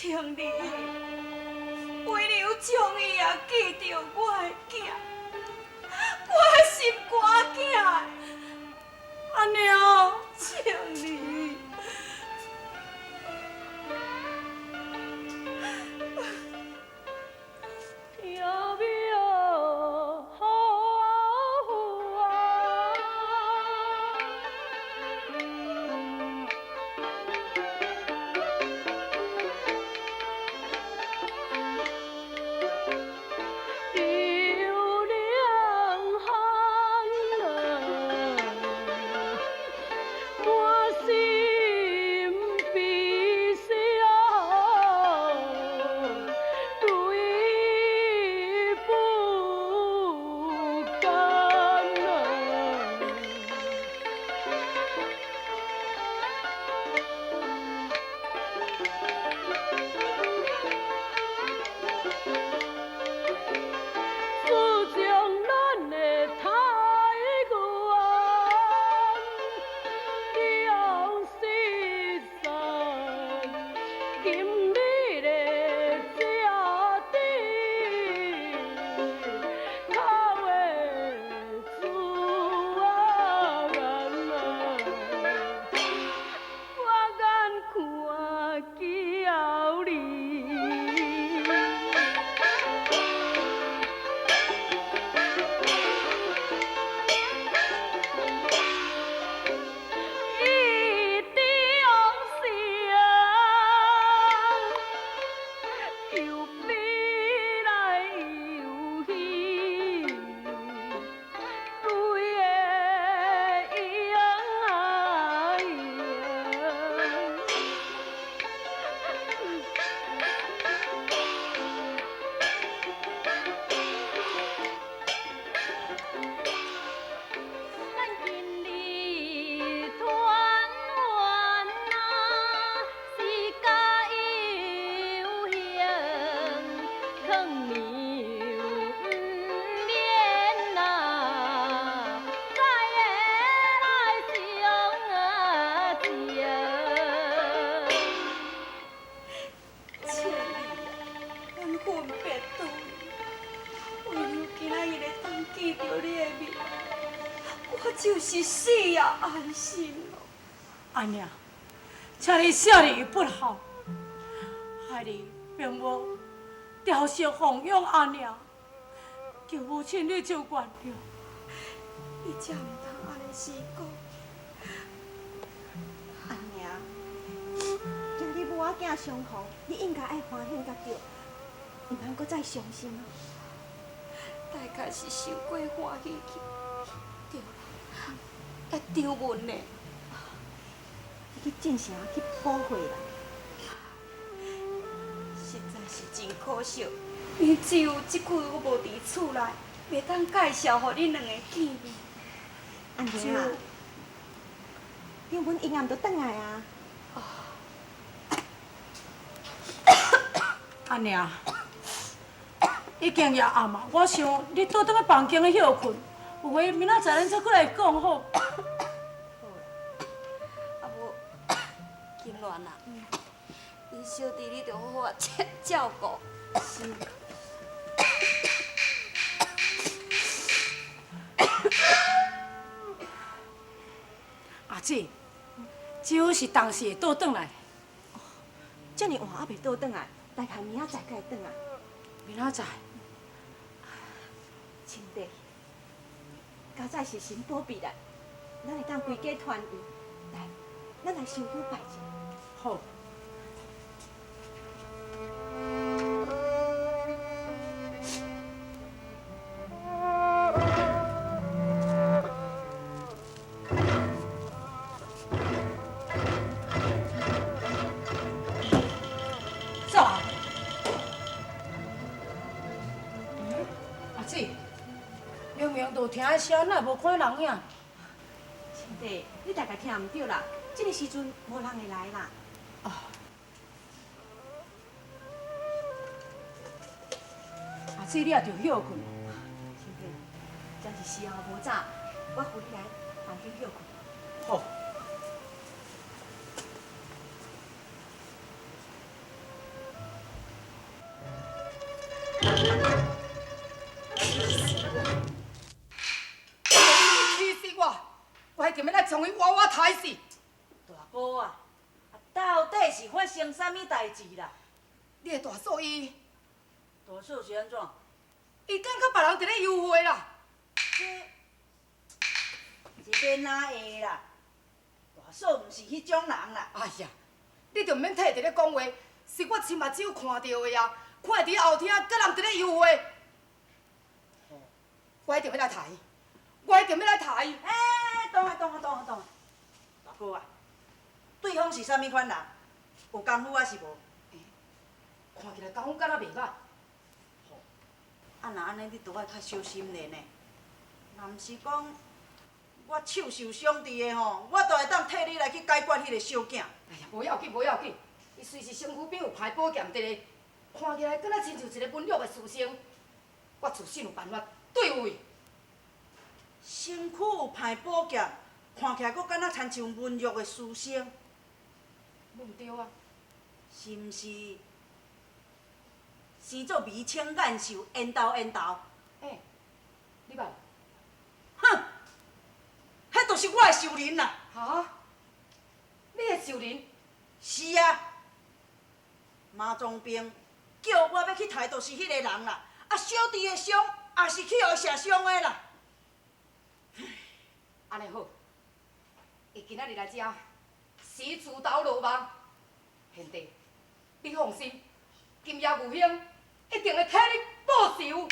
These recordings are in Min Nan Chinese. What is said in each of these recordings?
青兒，為了將伊也見著我的囝，我的心肝囝。阿娘，青兒。就是死也安心咯。阿娘，请你舍你不孝，孩儿并无雕饰奉养阿娘，求母亲你就原谅。你才毋通按呢死讲。阿娘，今日母仔囝相逢，你应该爱欢喜才对，毋通阁再伤心啊。大概是伤过欢喜去，对啦，还张文呢？去进城去补货啦。实在是真可惜，因只有这久我无伫厝内，袂当介绍予恁两个见面。阿娘啊，张文永暗就转来啊。阿娘，已经也暗啊，我想你倒转去房间去歇睏，有话明仔载咱再阁来讲好。好啦，啊无金鸾啊，恁小弟你著好好啊照照顾。是。阿姊，只有是当时会倒转来。遮尔晚犹未倒转来，大概明仔载才会转来。明仔载？亲弟，今早是神保庇咱，咱会当规家团圆。来，咱来烧香拜一下。好。走啊！阿姊，明明就听彼声，哪会无看人影？亲弟，你大概听毋著啦，这个时阵无人会来啦。哦。阿姊，你也著歇睏。亲弟，真是时候无早，我扶你来房间歇睏。好。气死我！我一定欲来将伊活活刣死！大哥啊，到底是发生啥物代志啦？你的大嫂伊，大嫂是按怎？伊敢佮别人伫咧幽会啦？这欲哪会啦？大嫂毋是彼种人啦。哎呀，你就毋免替伊伫咧讲话，是我亲目睭看著的啊！看伊伫后厅佮人伫咧幽会，我一定欲来刣伊，我一定欲来刣伊。欸，等下，等下，等下，等下。大哥啊，对方是啥物款人？有功夫抑是无？看起来功夫敢若袂歹。吼，啊若按呢，你著爱较小心咧呢。若毋是讲我手受伤伫的吼，我就会当替你来去解决彼个小囝。哎呀，无要紧，无要紧。伊虽是身躯边有歹宝剑伫咧，看起来敢若亲像一个文弱的书生。我自信有办法对付伊。身躯有歹宝剑，看起来阁敢若亲像文弱的书生。无毋对啊？是毋是生做眉清眼秀、缘投缘投？欸，你捌？哼，彼就是我的仇人啦！哈？你的仇人？是啊，马总兵叫我欲去刣，就是彼个人啦。啊，小弟的伤也是去予伊射伤的啦。按呢好，伊今仔日来遮是自投罗网。贤弟，你放心，今夜牛兄一定会替你报仇。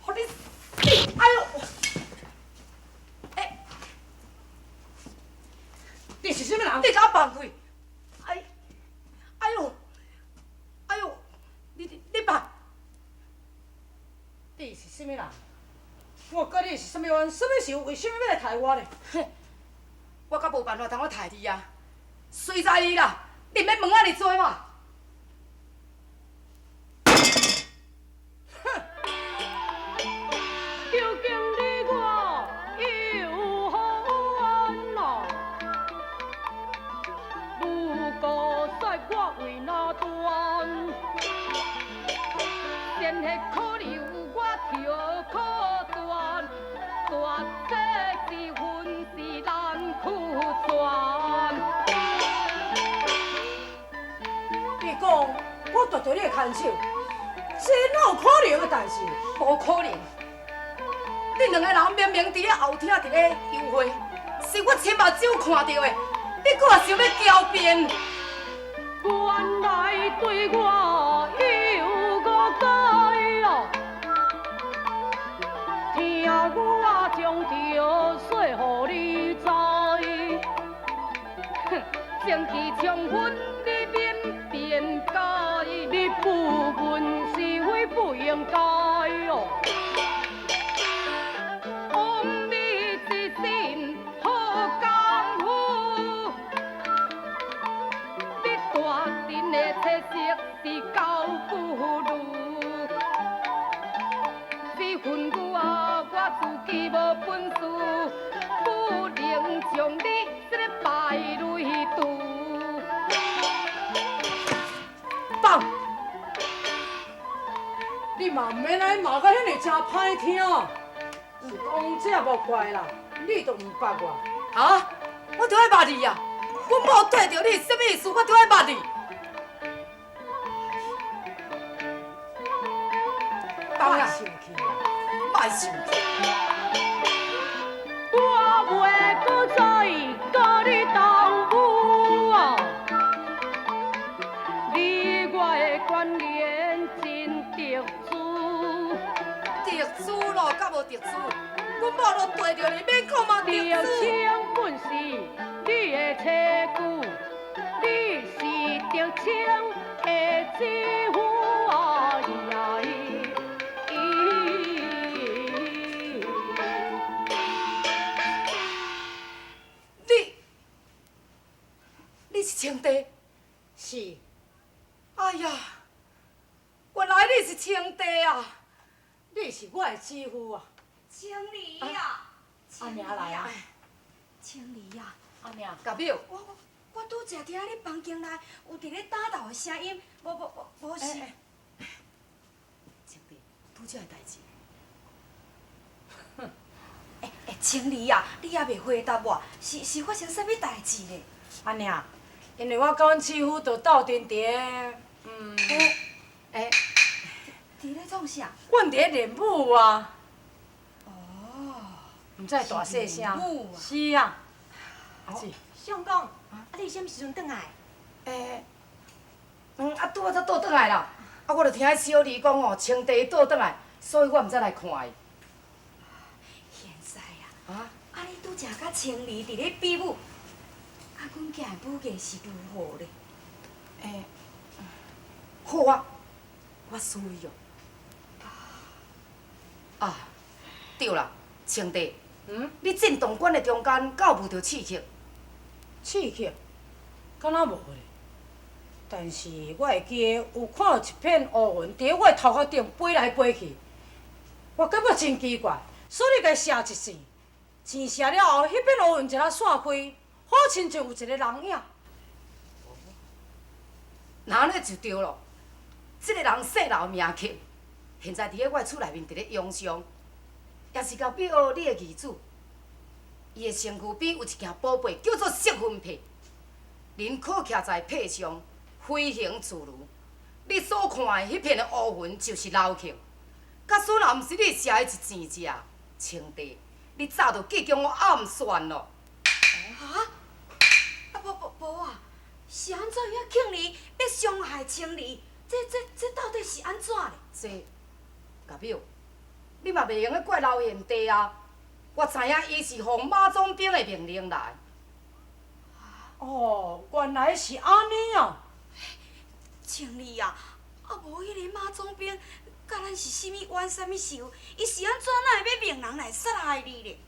予你死！哎呦！欸，你是啥物人？你共我放开！哎，哎呦，哎呦，你放！你是啥物人？我佮你是啥物冤？啥物仇？为啥物欲来刣我呢？哼，我阁无办法通我刣你啊！随在你啦，你毋免问遐尔济嘛。究竟你我有何冤啊？如果说我为哪端，鲜血可流我抽可断，大小之分是难区全。你讲我夺著你的牵手，这哪有可能的代志？无可能！恁两个人明明伫咧后厅伫咧幽会，是我亲目睭看著的，你阁也想欲狡辩？原来对我有误解哦，听我将著说予你知，哼，正气充分你免辩解，你不问是非不应该哦。是高不如，这份我我自己无本事，不能将你这个败类除。放！你嘛毋免来骂甲遐尔诚歹听，是讲这也无怪啦，你都毋捌我。啊？我著爱捌你啊！阮某对著你是啥物意思？我著爱捌你。莫生气啦，莫生气。我袂阁再佮你斗舞哦，你我的关联真特殊。特殊咯，敢无特殊？阮某都对著你，免讲嘛特殊。德清本是你的妻舅，你是德清的姊夫啊。你是青帝？是。哎呀，原來你是青帝啊！你是我的姊夫啊！青離啊！阿娘來啊！青離啊！阿娘，甲表，我拄才聽你房間內有佇咧打鬥的聲音，無無無無是。青帝，拄才的代誌。欸欸，青離啊，你猶未回答我，是發生啥物代誌咧？阿娘，因為我佮阮姊夫就鬥陣佇咧，欸，佇咧創啥？阮佇咧練武啊。哦。毋知大細聲。練武啊。是啊。阿姊。相公，啊你啥物時陣轉來？欸，啊，拄仔才倒轉來啦。啊，我就聽彼小二講吼，青帝倒轉來，所以我毋才來看伊。現在啊，啊，啊你拄才佮青離佇咧比武，啊，阮囝的武藝是如何咧？欸，好啊，我輸伊哦。啊，對啦，青帝，你進洞關的中間，敢有遇著刺客？刺客？敢若無咧。但是我會記得有看到一片烏雲佇我的頭殼頂飛來飛去，我感覺真奇怪，所以共射一箭，箭射了後，彼片烏雲一下散開，好親像有一個人影。那按呢就對咯。這个人姓劉名克，現在佇咧我的厝內面佇咧養傷，也是共表你的義子。伊的身軀邊有一件寶貝，叫做攝魂帕，人可徛在帕上，飛行自如。你所看的彼片的烏雲就是劉克。假使若毋是你射伊一箭者，青帝，你早就計將我暗算咯。啊？啊無無無啊！是按怎樣慶兒欲傷害青離？這到底是按怎咧？這，甲表，你嘛袂用得怪劉賢弟啊！我知影伊是奉馬總兵的命令來。哦，原來是按呢啊！青離啊，啊無彼个馬總兵，佮咱是啥物冤啥物仇？伊是按怎哪會欲命人來殺害你咧？